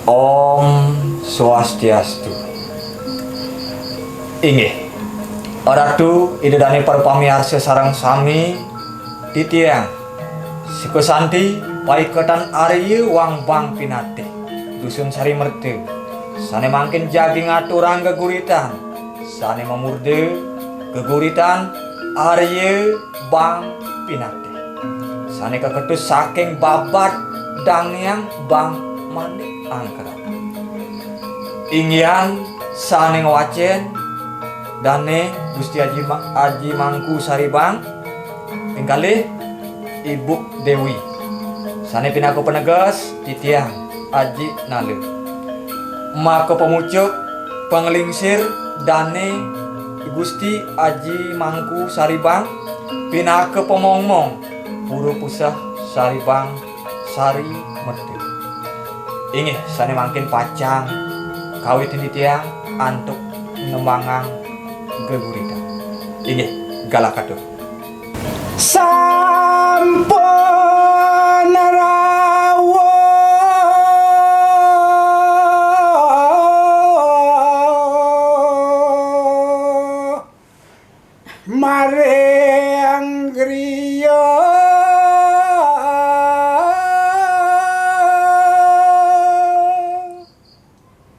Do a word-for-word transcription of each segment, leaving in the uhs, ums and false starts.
Om Swastiastu. Inggih. Ratu, Ida Dane para pamiarsa sareng sami, titiang Sukasanti, paiketan Arya Wangbang Pinatih, Dusun Sarimerta, sane mangkin jagi ngaturang geguritan sane mamurda geguritan Arya Bang Pinatih, sane kaketus saking babad dangyang Bang Manik Angkeran. Inggihan sane ngwacen dane Gusti Aji Ma-, Aji Mangku Saribang, ping kalih Ibu Dewi. Sane pinaka paneges titiang Aji Nala. Maka pamucuk panglingsir dane Gusti Aji Mangku Saribang pinaka pamongmong Pura Puseh Saribang Sarimerta. Inggih, sane mangkin pacang kawitin titiang antuk nembangang geguritan. Inggih, galakatur. Sampun rawuh maring griya.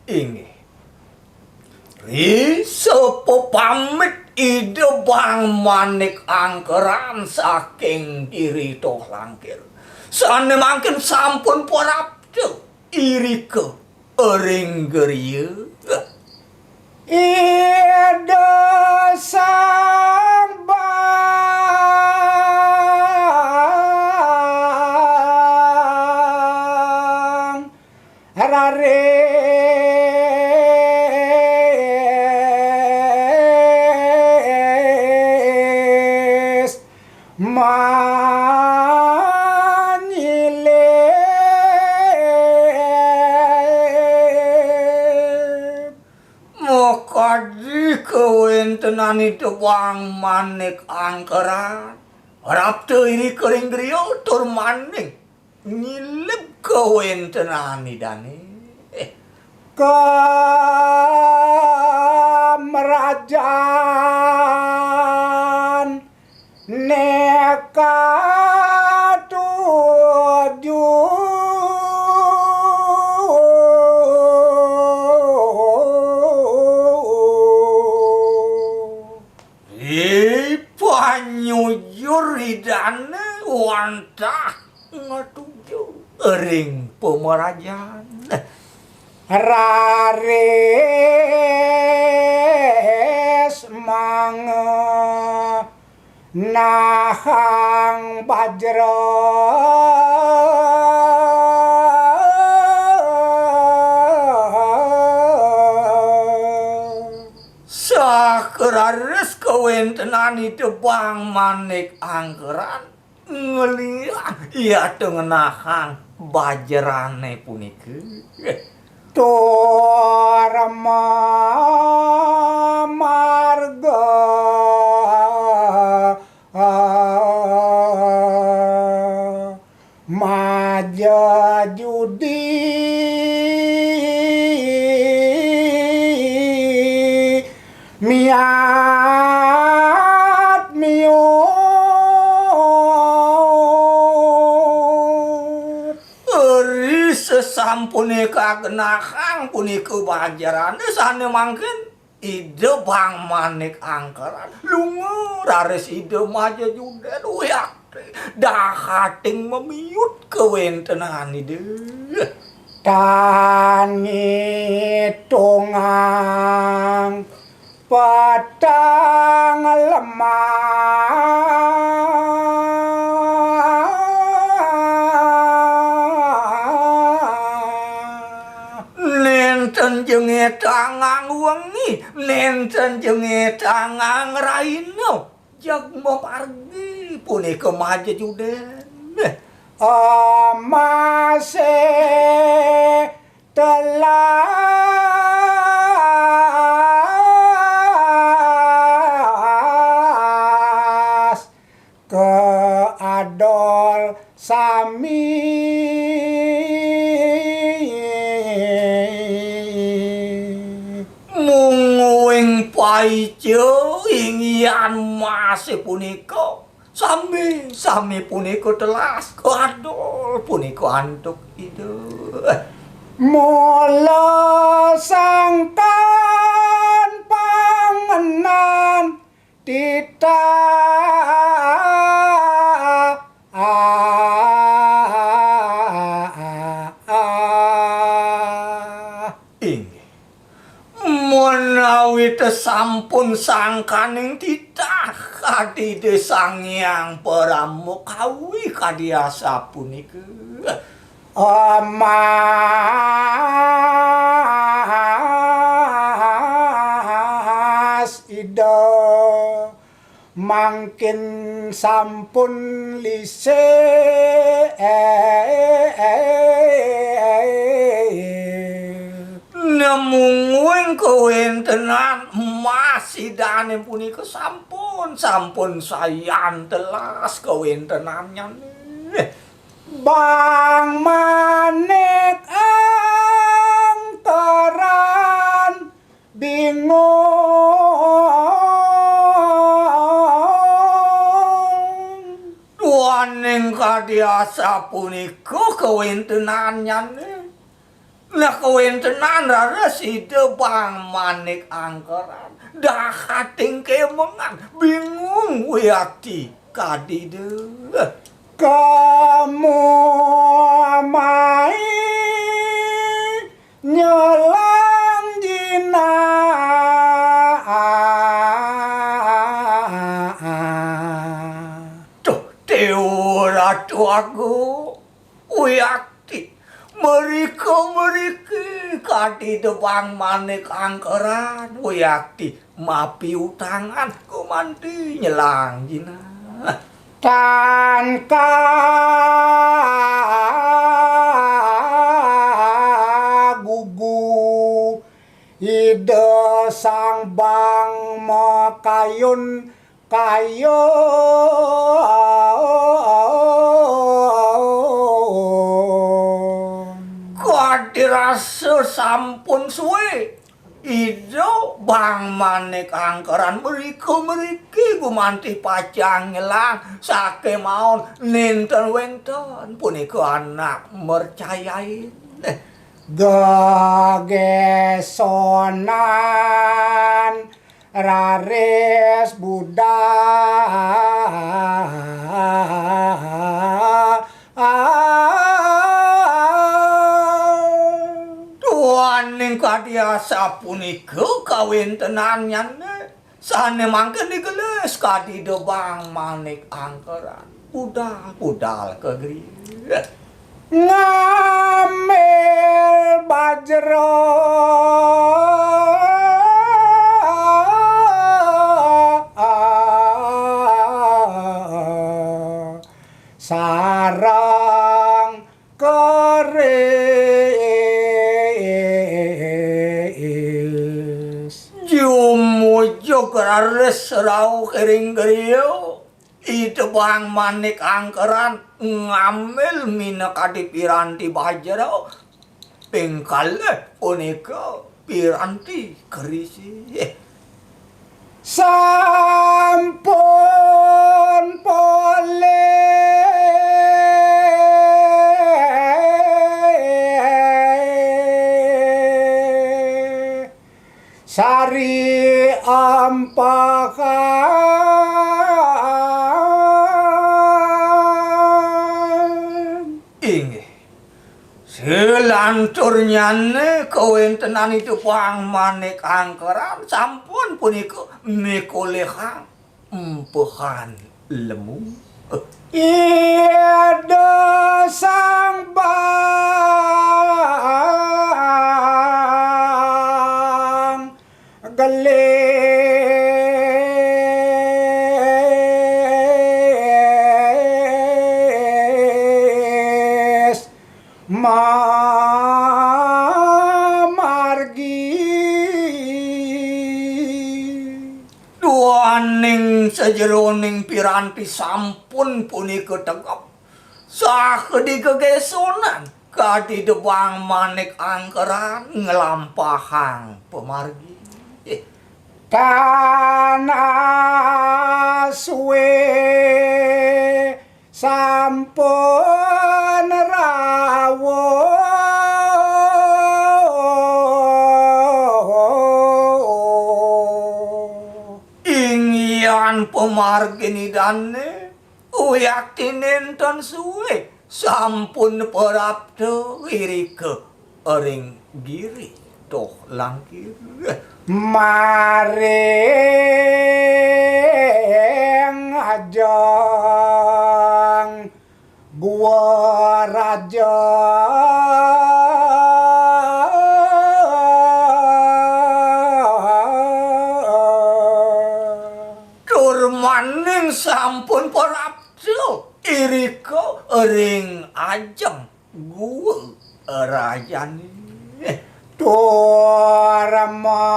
Inggih. Ri sepepamit Ida Bang Manik Angkeran saking Giri Toh Langkir. Sane mangkin sampun prapta irika ring griya. Ida Sang Bang raris manyilip. Makadi kawentenan Ida Bang Manik Angkeran, prapta irika ring griya tur maning nyilip kawentenan Idane. Kamrajan neka tuju. Ri panyujur Idane wantah ngatuju ring pamrajan. Raris mangenahang bajra. Sakraris kawentenan Ida Bang Manik Angkeran ngliang yata ngenahang bajrane punika. Tur mamarga maja judi miat miut. Ri sesampune kagenahang punika bajrane sane mangkin Ida Bang Manik Angkeran lunga raris Ida Maja Juden wiakti dahating mamiut kawentenan Ida. Tan ngitungang petang lemah. Nenten jengetangang wengi, nenten jengetangang raina, jag mamargi punika Maja Juden. Amase telas kaadol sami. Ijo inggihan masih punika, sami-sami punika telas kadol punika antuk Ida. Mula sangkan pangenan titah. Inggih. Menawi sampun sangkaning titah kadi Ida Sang Hyang Parama kawi kadi asapunika. Omas Ida mangkin sampun lisih. Namung wing kawentenan masidaning punika sampun, sampun sayan telas kawentenannya. Bang Manik Angkeran bingung. Duaning kadi asapunika kawentenannyane. Nah, kawentenan raris Ida Bang Manik Angkeran dahating kemengan, bingung wiakti kadi Ida. Kamu mai nyelang jinah. Duh, Dewa Ratu Agung, wiakti, mrika mriki kadi Ida Bang Manik Angkeran, wiakti mapiutangan gumanti nyelang jinah. Tan kagugu Ida Sang Bang makayun-kayun. Kadi rasa sampun suwe Ida Bang Manik Angkeran mrika mriki gumanti pacang nyelang, sakemaon nenten wenten punika anak mercayain. Gegesonan raris budal. Duaning kadi asapunika kawentenannyane, sane mangkin digelis kadi Ida Bang Manik Angkeran. Budal-budal ka griya. Ngambil bajra sareng keris. Jumujug raris rauh ring griya. Ida Bang Manik Angkeran ngambil minakadi piranti bajra, ping kalih punika piranti kerisih. Sampun polih. Sari ampahan. Inggih. Selanturnyane kawentenan Ida Bang Manik Angkeran sampun punika mikolihang empehan lemu. Ida Sang Bang Gelis mamargi. Duaning sajeroning piranti sampun punika tegep, saha di gegesonan kadi Ida Bang Manik Angkeran nglampahang pamargi. Tan suwe sampun rawuh. Inggihan pamargin Idane, uyakti nenten suwe sampun prapta irika ring giri toh langkir. Maring ajeng gua raja. Tur maning sampun prapta irika ring ajeng gua rajane. Tur malinggih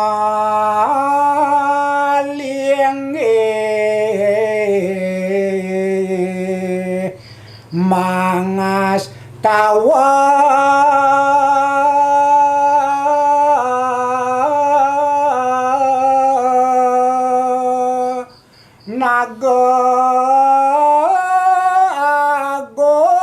mangastawa. Naga Agung.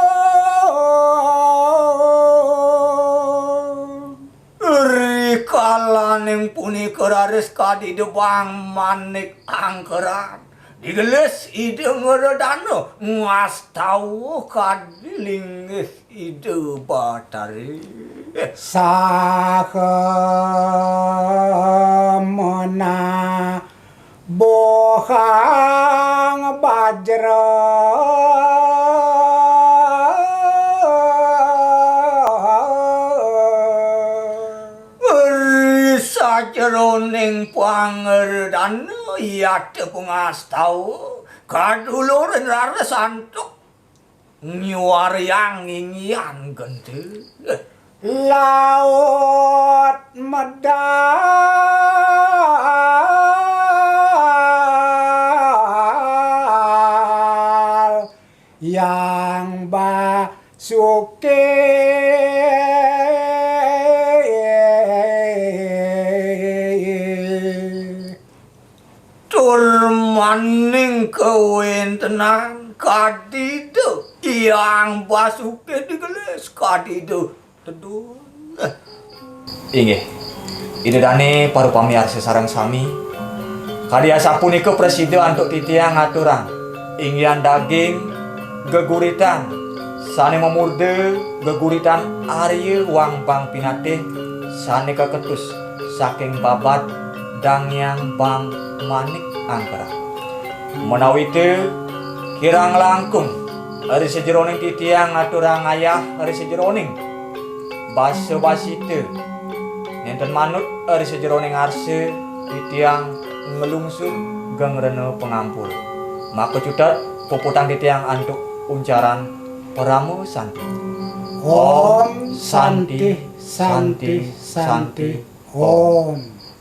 Rikalaning punika raris kadidebang manik angkeran. Digelis Ida Ngredana ngastawa kadi linggih Ida Batari. Saha mena bohang bajra. Ri sajeroning pangredana yata pangastawa, kadulurin raris antuk nyuariang inggihan genti. Laut medal Yang Basuki. Tur maning kawentenan kadida Yang Basuki digelis kadida tedun. Inggih. Ida dane para pamiarsa sareng sami, kadi asapunika prasida antuk titiang ngaturang inggihan daging geguritan sane mamurda geguritan Arya Wang Bang Pinatih sane kaketus saking babad Dang Hyang Bang Manik Angkara. Menawita kirang langkung ri sajeroning titiang ngaturang ayah ri sajeroning basa basita, nenten manut ri sajeroning arsa titiang nglungsur geng rena pangampura. Maka cutet puputang titiang antuk uncaran Parama Santi. Om Santi, Santi, Santi, Om.